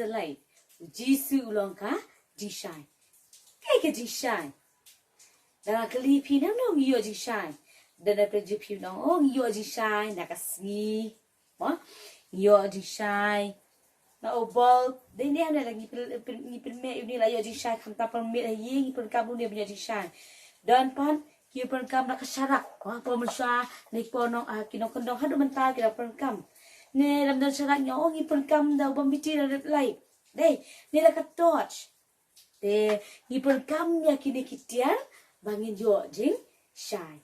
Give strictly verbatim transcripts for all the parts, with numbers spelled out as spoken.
Te lai, u Jisu u long ka jingshai. Kaei ka jingshai? Da nga kylli phi, nangno ngi ïoh jingshai? Da na pyrshah phi nang, oh, ngi ïoh jingshai na ka sngi. Mo? Ngi ïoh jingshai na u bol. Dei ne em, ne la ngi pyn, pyn, ngi pynmih ïa une la ïoh jingshai, khamtam pynmih ha ïing, ngi pyndonkam une ban ïoh jingshai. Don pat ki pyndonkam na ka sharak, ko, por mynshuwa ne por nong, ah, ki nongkyndong haduh mynta ki la pyndonkam. Ne lymda sharak ngi ong ngi pyndonkam da u bym biang, da red light. Dei, ne la ka torch. Te ngi pyndonkam ïa kine ki tiar ba ngin ïoh jingshai.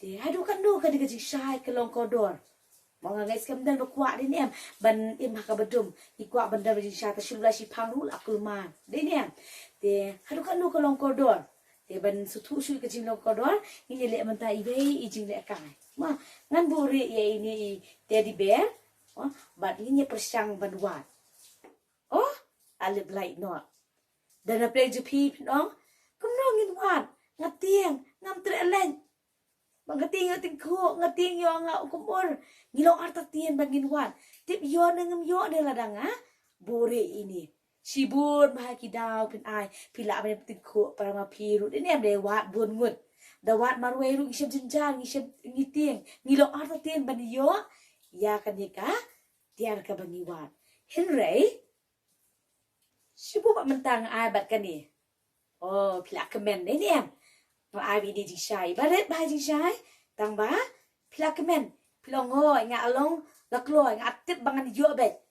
Te haduh katno ka dei ka jingshai ka long kordor? Mo, nga ngeit skhem don ba kwah, dei ne em, ban im ha kaba dum. Ngi kwah ban don ba jingshai, te shu la shiphang ruh la kulmar, dei ne em. Te haduh katno ka long kordor? Te ban sngewthuh shuh ka jinglong kordor, ngin ïa leh mynta iwei i jingleh kai. Mo, ngan buhrieh ïa ine i teddy bear. Mo, bad ngin ïa pyrshang ban wad. Oh, ale blai noh. Da na pyrshah phi phin ong, kumno ngin wad? Nga tieng, ngam treh leit. Ba nga tieng ïoh tyngkhuh, nga tieng ïoh nga u kumur. Ngi long artatien ba ngin wad. Tip ïoh ne ngam ïoh ne lada nga buhrieh ine. Shibun bha ki daw phin ai, phi lah ban tyngkhuh para ma phi ruh, dei ne em, dei wad bun ngut. Da wad marwei ruh ngi shem jynjar, ngi shem, ngi tieng, ngi long artatien ban ïoh ïa kane ka tiar kaba ngi wad. Hynrei shibun bha mynta nga ai bad kane. Oh, phi la kmen, dei ne em? Nga ai bad ine jingshai. Ba rit bha jingshai. Tang ba phi la kmen, phi la ong, hooid, nga long la kloi, nga tip ba ngan ïoh beit.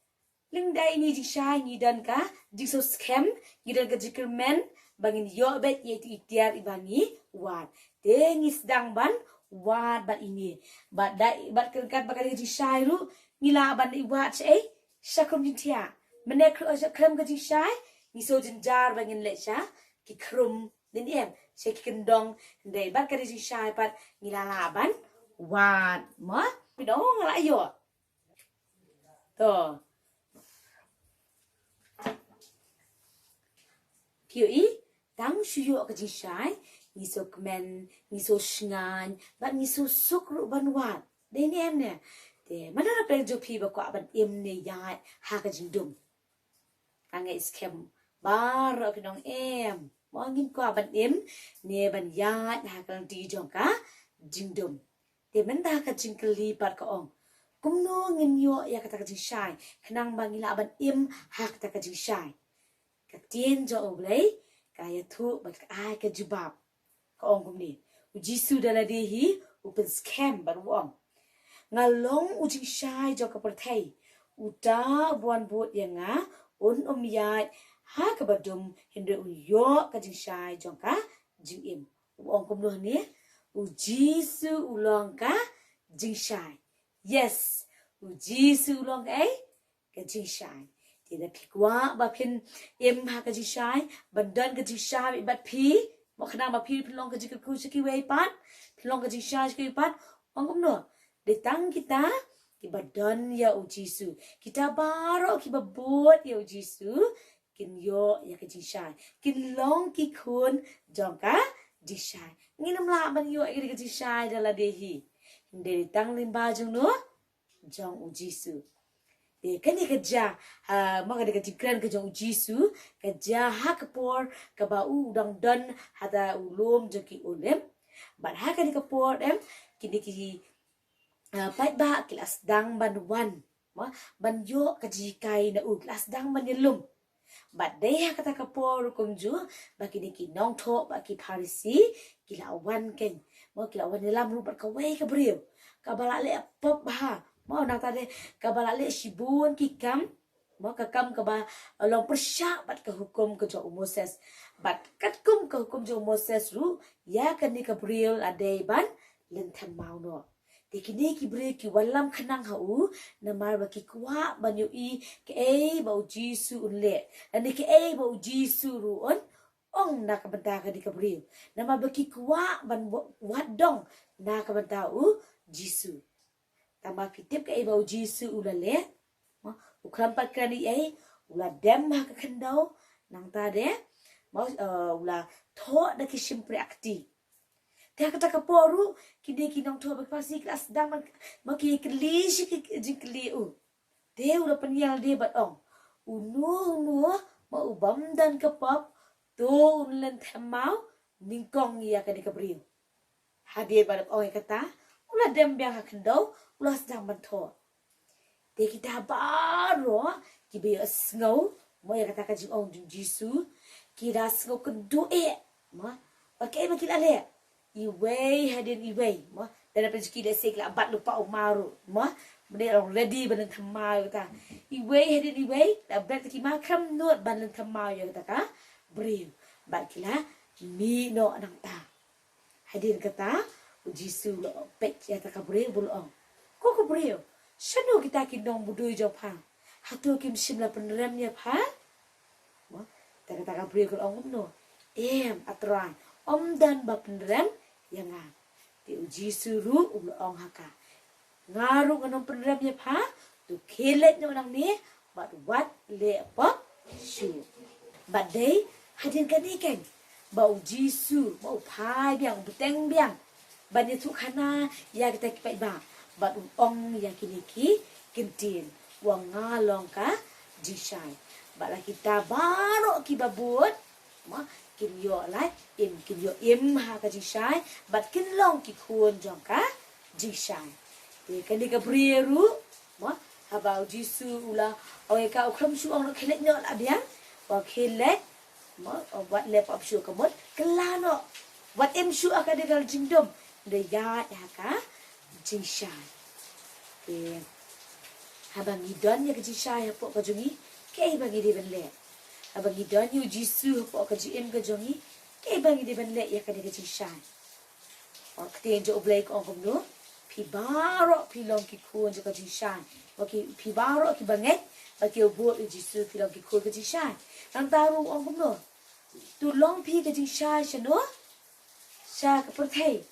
Lymda ine jingshai ngi don ka jingsngewskhem, ngi don ka jingkyrmen ba ngin ïoh beit ïa ite i tiar iba ngi wad. Te ngi sdang ban wad bad ine. Bad da, bad ryngkat bad kane ka jingshai ruh ngi lah ban ïa wad shaei? Sha khrum jingthiah. Mynne khlem, khlem ka jingshai ngi sngewjynjar ba ngin leit sha ki khrum, dei ne em, sha ki kyndong. Hynrei bad kane ka jingshai pat ngi la lah ban wad. Mo, phi ong nga la ïoh. To. Phi ïohi, tang shu ïoh ka jingshai ngi sngewkmen, ngi sngewshngaiñ bad ngi sngewsuk ruh ban wad, dei ne em ne? Te mano na pyrshah phi ba kwah ban im ne ïaid ha ka jingdum? Nga ngeit skhem baroh phin ong em. Mo, ngim kwah ban im ne ban ïaid ha ka lynti jong ka jingdum. Te mynta ka jingkylli pat ka ong, kumno ngin ïoh ïa kata ka jingshai, khnang ba ngi lah ban im ha kata ka jingshai? Ka ktien jong U Blei ka ïathuh bad ka ai ka jubab. Ka ong kumne, U Jisu da lade hi u pynskhem bad u ong, nga long u jingshai jong ka pyrthei. Uta uba wan bud ïa nga un ym ïaid ha kaba dum, hynrei un ïoh ka jingshai jong ka jingim. U ong kumno hangne? U Jisu u long ka jingshai. Yes, U Jisu u long kaei? Ka jingshai. Te lada phi kwah ba phin im ha ka jingshai, ban don ka jingshai bad phi, mo, khnang ba phi phin long ka jingkyrkhu sha kiwei pat, phin long ka jingshai sha kiwei pat, ong kumno? Dei tang kita kiba don ïa U Jisu. Kita baroh kiba bud ïa U Jisu kin ïoh ïa ka jingshai, kin long ki khun jong ka jingshai. Ngin ym lah ban ïoh ïa ka jingshai da lade hi. Hynrei dei tang lyngba jong no, jong U Jisu. Te kane ka jia, ah, mo, kane ka jingkren ka jong U Jisu ka jia ha ka por kaba u dang don ha ta u lum jong ki Olib. Bad ha kane ka por em, kine ki, ah, paidbah ki la sdang ban wan, mo, ban ïoh ka jinghikai na u, ki la sdang ban ïalum. Bad dei ha kata ka por ruh kumjuh ba kine ki nongthoh bad ki Pharisi ki la wan keiñ, mo, ki la wan ïalam ruh bad kawei ka briew kaba la leh pop bha, mo, nangta de kaba la leh shibun ki kam, mo, ka kam kaba long pyrshah bad ka hukum ka jong u Moses. Bad katkum ka hukum jong u Moses ruh, ïa kane ka briew la dei ban lynthem maw noh. Te kine ki briew ki wallam khnang ha u, namar ba ki kwah ban ïohi kaei ba U Jisu un leh, lane kaei ba U Jisu ruh un ong na ka bynta kane ka briew. Namar ba ki kwah ban wa-, wad dong na ka bynta U Jisu. Tangba phi tip kaei ba U Jisu u la leh? Mo, u khlem pat kren ei ei, u la dem ha ka khyndew, nangta de, mo, eh, u la thoh da ki shympriahkti. Te ha kata ka por ruh, kine ki nongthoh bad ki Pharisi ki la sdang ban, mo, ki kylli shi ki jingkylli u. Te u la pynïaleh bad ong, Uno uno ma u bym don ka pop, to un lynthem maw nyngkong ïa kane ka briew. Hadien ba la ong ïa kata, u la dem biang ha khyndew, u la sdang ban thoh. Te kita baroh kiba ïohsngew mo ïa kata ka jingong jong Jisu, ki da sngew kynduh eh mo. Ba kaei ba ki la leh? Iwei hadien iwei mo. Te na pynjki lehse ki la bat lypa u maw ruh mo. Mynne long ready ban lynthem maw ïa kata. Iwei hadien iwei la bret ki maw, khlem nud ban lynthem maw ïa kata ka briew. Bad ki la mih noh nangta. Hadien kata u Jisu u la peit ïa kata ka briew bad u la ong, "Ko ka briew, shano kita ki nongmudui jong pha? Hato kim shym la pynrem ïa pha?" Mo, te kata ka briew ka la ong kumno? "Em, A Trai, ym don ba pynrem ïa nga." Te u Jisu ruh u la ong ha ka, "Nga ruh ngan ym pynrem ïa pha, to khie leit noh nangne bad wat leh pop shuh." Bad dei hadien kane keiñ ba u Jisu, ba u phai biang, u bteng biang ban ïathuhkhana ïa kita ki paidbah bad u ong ïa kine ki ktien, "Wa nga long ka jingshai." Bad la kita baroh kiba bud mo, kin ïoh lait im, kin ïoh im ha ka jingshai bad kin long ki khun jong ka jingshai. Te kane ka briew ruh mo, haba u Jisu u la ong ïa ka, u khlem shu ong noh khie leit noh la biang, u ong khie leit mo, wat leh pop shuh, ka mut kylla noh, wat im shuh ha kane ka jingdum, da ïaid ha ka jingshai. Te haba ngi don ïa ka jingshai hapoh ka jong ngi, kaei ba ngi dei ban leh? Haba ngi don ïa u Jisu hapoh ka jingim ka jong ngi, kaei ba ngi dei ban leh ïa kane ka jingshai? Ka ktien jong U Blei ka ong kumno? "Phi baroh phi long ki khun jong ka jingshai." Ba ki, phi baroh kiba ngeit bad kiba bud ïa u Jisu, phi long ki khun ka jingshai. Nangta ruh u ong kumno? "To long phi ka jingshai shano? Sha ka pyrthei.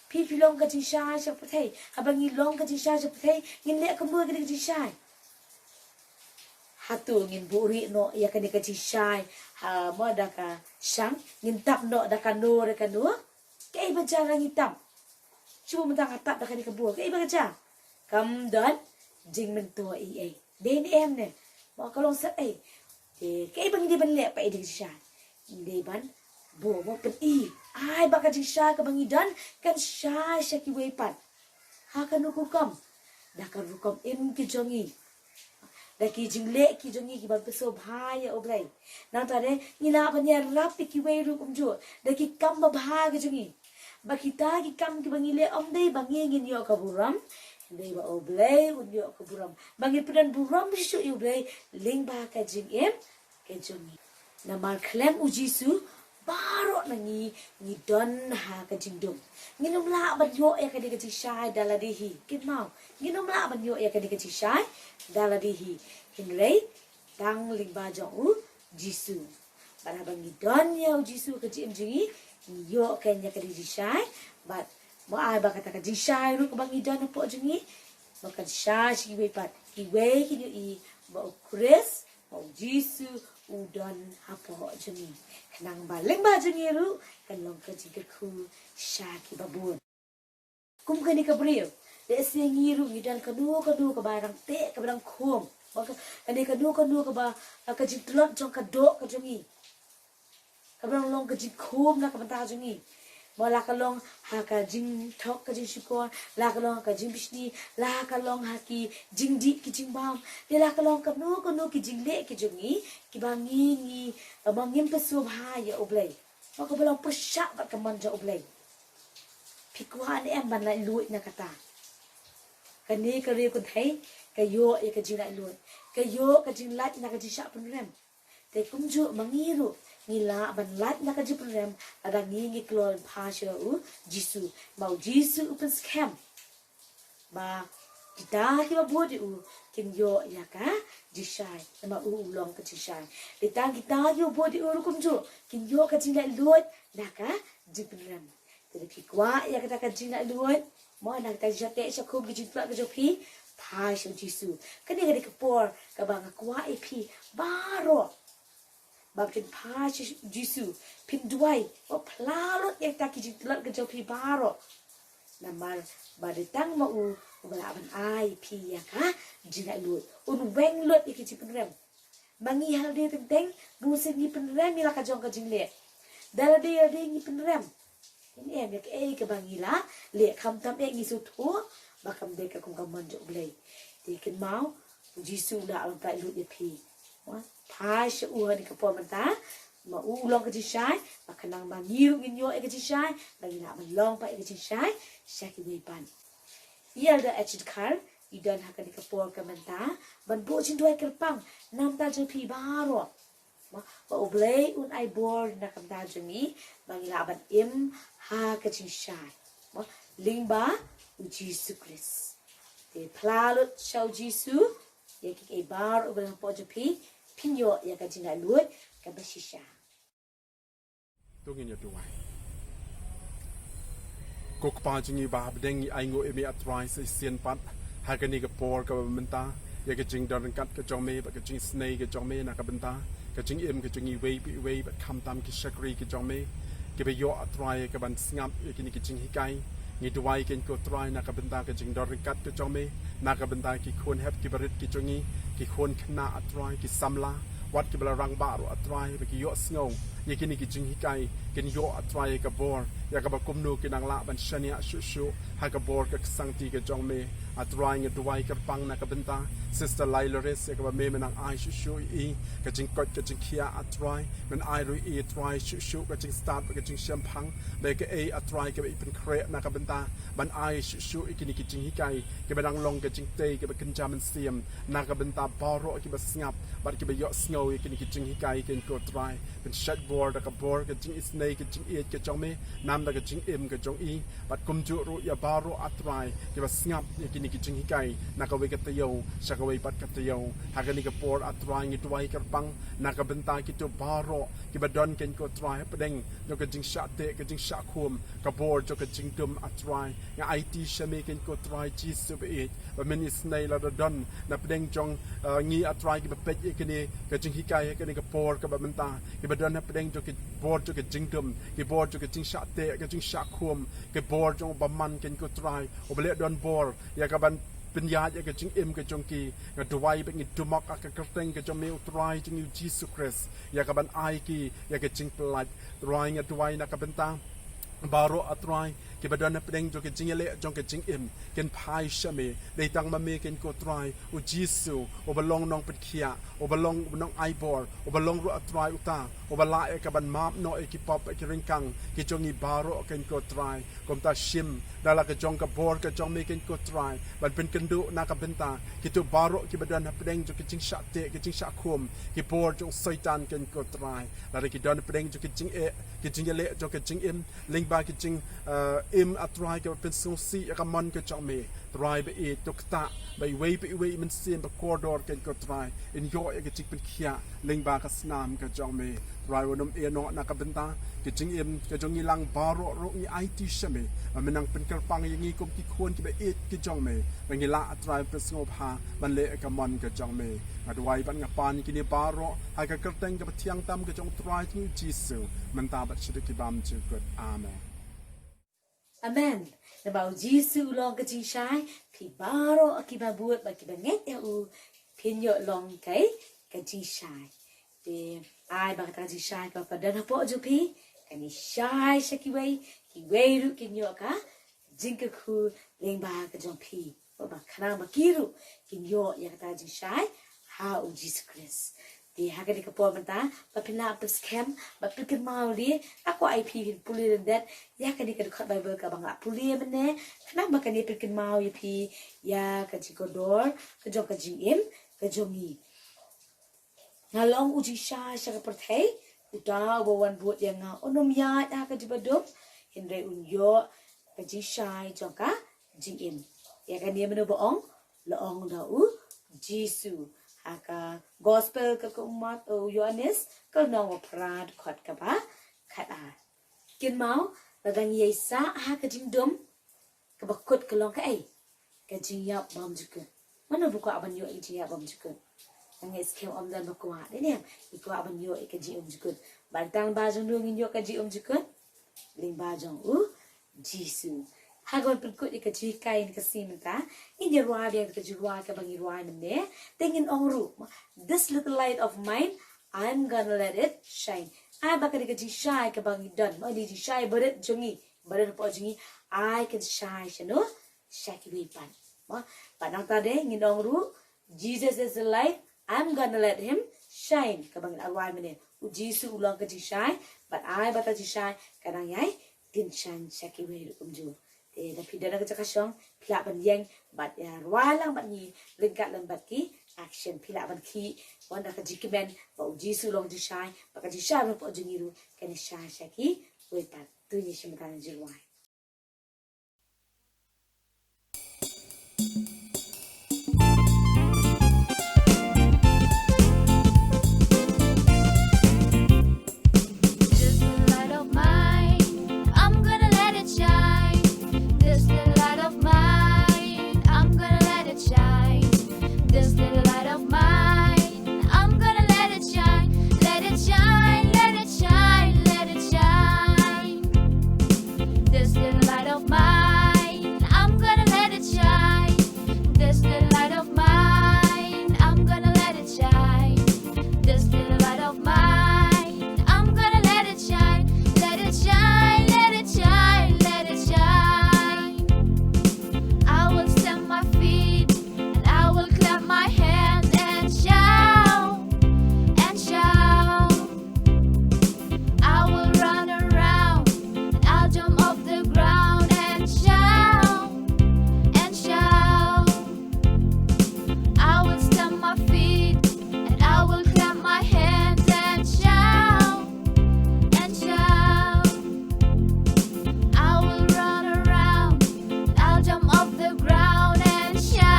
Phi phi long ka jingshai sha ka pyrthei." Haba ngi long ka jingshai sha ka pyrthei, ngin leh kumno ïa kane ka jingshai? Hato ngin buhrieh noh ïa kane ka jingshai ha mo da ka shang, ngin tap noh da kano re kano? Kaei ba jia lada ngi tap? Shu mynta nga tap da kane ka bor, kaei ba ka jia? Kam don jingmyntoi ei ei. Dei ne em ne? Mo, ka long sat ei. Te kaei ba ngi dei ban leh pat ïa kane ka jingshai? Ngi dei ban bor, mo, pyni, ai ba ka jingshai kaba ngi don kan shai sha kiwei pat. Ha kano ka rukom? Da ka rukom im ka jong ngi, da ki jingleh ki jong ngi kiban pynshai bha ïa U Blei. Nangta de ngi lah ban ïarap ïa kiwei ruh kumjuh da ki kam babha ki jong ngi. Ba kita ki kam kiba ngi leh ym dei ba ngi ngin ïoh ka burom, dei ba U Blei un ïoh ka burom. Ba ngin pyndonkam burom shuh ïa U Blei lyngba ka jingim ka jong ngi. Namar khlem U Jisu, baroh na ngi ngi don ha ka jingdum. Ngin ym lah ban ïoh ïa kane ka jingshai da lade hi. Kynmaw, ngin ym lah ban ïoh ïa kane ka jingshai da lade hi. Hynrei tang lyngba jong U Jisu. Bad haba ngi don ïa U Jisu ha ka jingim jong ngi, ngi ïoh keiñ ïa kane ka jingshai. Bad mo, ai ba kata ka jingshai ruh kaba ngi don hapoh jong ngi, ba kan shai sha kiwei pat. Kiwei kin ïohi ba U Khrist, ba U Jisu u don hapoh jong ngi. Khnang ba lyngba jong ngi ruh kan long ka jingkyrkhu sha kiba bun. Kum kane ka briew, lehse ngi ruh ngi don kano kano kaba dang teh, kaba dang khum. Ba ka, kane kano kano kaba, ka jingtlot jong ka doh ka jong ngi, kaba dang long ka jingkhum na ka bynta jong ngi. Mo, la ka long ha ka jingthok ka jingshukor, la ka long ha ka jingbishni, la ka long ha ki jingdih ki jingbam, ne la ka long kano kano ki jingleh ki jong ngi kiba ngi, ngi, mo, ngim pynshai bha ïa U Blei. Mo, kaba long pyrshah bad ka mon jong U Blei. Phi kwah ne em ban laitluid na kata? Kane ka riew kynthei ka ïoh ïa ka jinglaitluid, ka ïoh ka jinglait na ka jingshah pynrem. Te kumjuh ma ngi ruh ngi lah ban lait na ka jingpynrem lada ngi ngi kloi bha sha U Jisu. Ba U Jisu u pynskhem ba kita kiba bud ïa u kin ïoh ïa ka jingshai, namar u u long ka jingshai. Te tang kita kiba bud ïa u ruh kumjuh kin ïoh ka jinglaitluid na ka jingpynrem. Te lada phi kwah ïa kata ka jinglaitluid, mo, na kata ka jingshah teh shah khum, ka jingtlot ka jong phi, phai sha U Jisu. Kane ka dei ka por kaba nga kwah ïa phi baroh ba phin phai sha U Jisu, phin duwai, mo, phla lut ïa kita ki jingtlot ka jong phi baroh. Namar ba dei tang ma u uba lah ban ai ïa phi ïa ka jinglaitluid. Un weng lut ïa ki jingpynrem. Ma ngi ha lade teng teng, bun sien ngi pynrem ïa la ka jong ka jingleh. Da lade lade ngi pynrem. Ym em ïa kaei kaba ngi la leh, khamtam eh ngi sngewthuh ba kam dei katkum ka mon jong U Blei. Te kynmaw, U Jisu u la wan pynlut ïa phi. Phai sha u ha kane ka por mynta, namar u u long ka jingshai, ba khnang ba ngi ruh ngin ïoh ïa ka jingshai, ba ngin lah ban long pat ïa ka jingshai sha kiwei pat. Ïa lada, eh, jingkhar, ngi don ha kane ka por ka mynta ban buh jingduwai kyrpang na ka bynta jong phi baroh. Mo, ba U Blei un ai bor na ka bynta jong ngi ba ngi lah ban im ha ka jingshai, mo, lyngba U Jisu Khrist. Te phla lut sha U Jisu ïa kiei kiei baroh ba don hapoh jong phi, phin ïoh ïa ka jinglaitluid kaba shisha. To ngin ïa duwai. Ko Kpa jong ngi ba ha bneng, ngi ainguh ïa me, A Trai, sa shisien pat ha kane ka por kaba mynta, ïa ka jingdon ryngkat ka jong me bad ka jingisynei ka jong me na ka bynta ka jingim ka jong ngi iwei pa iwei, bad khamtam ki shakri ka jong me kiba ïoh, A Trai, ïa kaban sngap ïa kine ki jinghikai. Ngi duwai, kynmaw ko Trai, na ka bynta ka jingdon ryngkat ka jong me, na ka bynta ki khun hep ki barit ki jong ngi, ki khun khynnah, A Trai, ki samla, wat kiba la rangbah ruh, A Trai, ba ki ïohsngew ïa kine ki jinghikai, kin ïoh, A Trai, ïa ka bor, ïa kaba kumno kin nang lah ban shaniah shuh shuh ha ka bor ka ksangti ka jong me. A Trai, nga duwai kyrpang na ka bynta Sister Lailoris, ïa kaba me men nang ai shuh shuh ïa i ka jingkoit ka jingkhiah, A Trai. Men ai ruh ïa i, A Trai, shuh shuh ka jingstad bad ka jingshemphang, ba kaei, A Trai, kaba i pynkhreh na ka bynta ban ai shuh shuh ïa kine ki jinghikai kiba dang long ka jingtei kaba kynja mynsiem na ka bynta baroh kiba sngap bad kiba ïohsngew ïa kine ki jinghikai, kynmaw ko Trai. Pynshait bor da ka bor ka jingisynei ka jingïeit ka jong me, namar ka jingim ka jong i, bad kumjuh ruh ïa baroh, A Trai, kiba sngap ïa kine ki jinghikai na kawei ka taïew sha kawei pat ka taïew. Ha kane ka por, A Trai, ngi duwai kyrpang na ka bynta kito baroh kiba don, kynmaw ko Trai, hapdeng jong ka jingshah teh, ka jingshah khum, ka bor jong ka jingdum, A Trai. Nga aiti sha me, kynmaw ko Trai Jisu baieit, ba men isynei lada don na pdeng jong, eh, ngi, A Trai, kiba peit ïa kane ka jinghikai ha kane ka por kaba mynta, kiba don hapdeng jong ka bor jong ka jingdum, ka bor jong ka jingshah teh, ka jingshah khum, ka bor jong u bymman, kynmaw ko Trai, uba leh don bor ïa kaban pynïaid ïa ka jingim ka jong ki. Nga duwai ba ngin dum ha ka kyrteng ka jong me, U Trai jong ngi U Jisu Khrist, ïa kaban ai ki ïa ka jingpyllait. Trai, nga duwai na ka bynta baroh, A Trai, kiba don hapdeng jong ka jingïaleh jong ka jingim, kin phai sha me. Dei tang ma me, kynmaw ko Trai, U Jisu, uba long nongpynkhiah, uba long u nongaibor, uba long ruh, A Trai, uta uba lah ïa kaban map noh ïa ki pop, ïa ki ryngkang ki jong ngi baroh, kynmaw ko Trai. Kumta shim da la ka jong ka bor ka jong me, kynmaw ko Trai, ban pynkynduh na ka bynta kito baroh kiba don hapdeng jong ka jingshah teh, ka jingshah khum, ka bor jong u Soitan, kynmaw ko Trai. Lada ki don hapdeng jong ka jingeh, ka jingïaleh jong ka jingim, lyngba ka jing, eh, im, A Trai, kaba pynsngewsih ïa ka mon ka jong me, Trai baieit, to ktah ba iwei pa iwei i mynsiem bakordor, kynmaw ko Trai, in ïoh ïa ka jingpynkhiah lyngba ka snam ka jong me. Trai, wat nym ïeh noh na ka bynta ka jingim ka jong ngi lang baroh ruh, ngi aiti sha me ba men nang pynkyrpang ïa ngi kum ki khun kiba ïeit ki jong me, ba ngin lah, A Trai, pynsngewbha ban leh ïa ka mon ka jong me. Nga duwai bad nga pan ïa kine baroh ha ka kyrteng kaba thiang tam ka jong U Trai jong ngi U Jisu, mynta bad shaduh ki bymjukut. Amen. Amen. Namar U Jisu u long ka jingshai, phi baroh kiba bud bad kiba ngeit ïa u, phin ïoh long kaei, ka jingshai. Te ai ba kata ka jingshai kaba don hapoh jong phi kan shai sha kiwei, kiwei ruh kin ïoh ka jingkyrkhu lyngba ka jong phi. Ba khnang ba ki ruh kin ïoh ïa kata ka jingshai ha U Jisu Khrist. Te ha kane ka por mynta, ba phin lah ban skhem, ba phin kynmaw lei, nga kwah ïa phi phin pule lyndet ïa kane ka dkhot Baibl kaba nga pule mynne, khnang ba kane pynkynmaw ïa phi ïa ka jingkordor ka jong ka jingim ka jong ngi. Nga long u jingshai sha ka pyrthei, uta uba wan bud ïa nga un ym ïaid ha ka jingba dum, hynrei un ïoh ka jingshai jong ka jingim. Ïa kane mano ba ong? La ong da U Jisu ha ka Gospel ka, ka u Mat, u Ïoannis, ka lynnong ba phra, dkhot kaba khatar. Kynmaw, lada ngi ïai sah ha ka jingdum, kaba kut ka long kaei? Ka jingïap bymjukut. Mano ba kwah ban ïoh ïa ka jingïap bymjukut? Nga ngeit skhem ym don ba kwah, dei ne em? Ngi kwah ban ïoh ïa ka jingim jukut. Bad tang ba jong no ngin ïoh ka jingim jukut? Lyngba jong U Jisu. Ha kaba pynkut ïa ka jinghikai ïa ka sngi mynta, ngin ïa rwai biang ka jingrwai kaba ngi rwai mynne. Te ngin ong ruh, "This little light of mine, I'm gonna let it shine." Ai ba ka dei ka jingshai kaba ngi don, ma, ka dei jingshai barit jong ngi, barit hapoh jong ngi, ai kan shai shano, shai kiwei pat. Ma, bad nangta de ngin ong ruh, "Jesus is the light, I'm gonna let him shine." Kaba ngi la rwai mynne, U Jisu u long ka jingshai, bad ai ba ka jingshai ka nang ïai kynshan sha kiwei ruh kumjuh. Te da phi don ha ka jaka shong, phi lah ban ïeng bad ïa rwai lang bad ngi, ryngkat lang bad ki action, phi lah ban khih wan da ka jingkmen ba U Jisu u long jingshai, ba ka jingshai ba hapoh jong ngi ruh kan ïa shai sha kiwei pat. To ngin ïa shem bynta na ka jingrwai. This little light of mine, I'm gonna let it shine. This little light of mine, I'm gonna let it shine. This little light of mine, I'm gonna let it shine. Let it shine, let it shine, let it shine. This little light of mine, I'm gonna let it shine. This little light of mine, I'm gonna let it shine. This little light of mine, I'm gonna let it shine. Let it shine, let it shine, let it shine. I will stamp my feet and I will clap my hands and shout, and shout. I will run around and I'll jump off the ground and shout, and shout. I will stamp my feet and I will clap my hands and shout, and shout. I will run around and I'll jump off the ground and shout.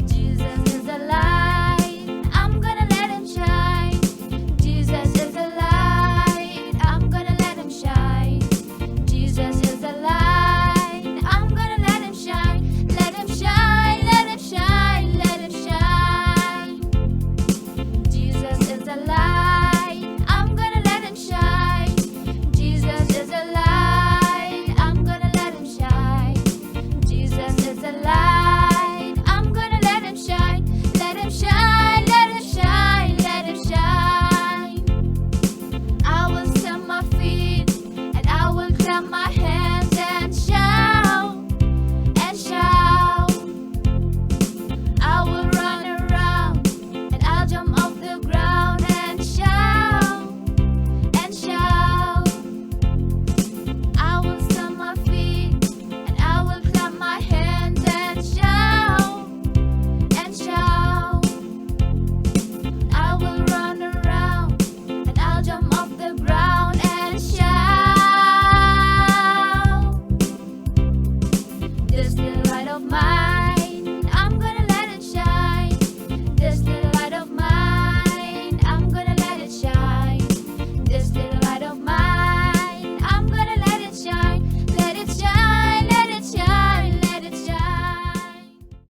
Jesus is the light, I'm gonna let him shine. Jesus is the light, I'm gonna let him shine. Jesus is the light, I'm gonna let him shine. Let him shine, let him shine, let him shine. Jesus is the light, I'm gonna let him shine. Jesus is the light, I'm gonna let him shine. Jesus is the light, I'm gonna let him shine. Let him shine, let him shine, let him shine. I will stamp my feet and I will clap my hands and shout, and shout. I will run around and I'll jump off the ground and shout, and shout. I will stamp my feet and I will clap my hands and shout, and shout. I will run around and I'll jump off the ground and shout. This little light of mine,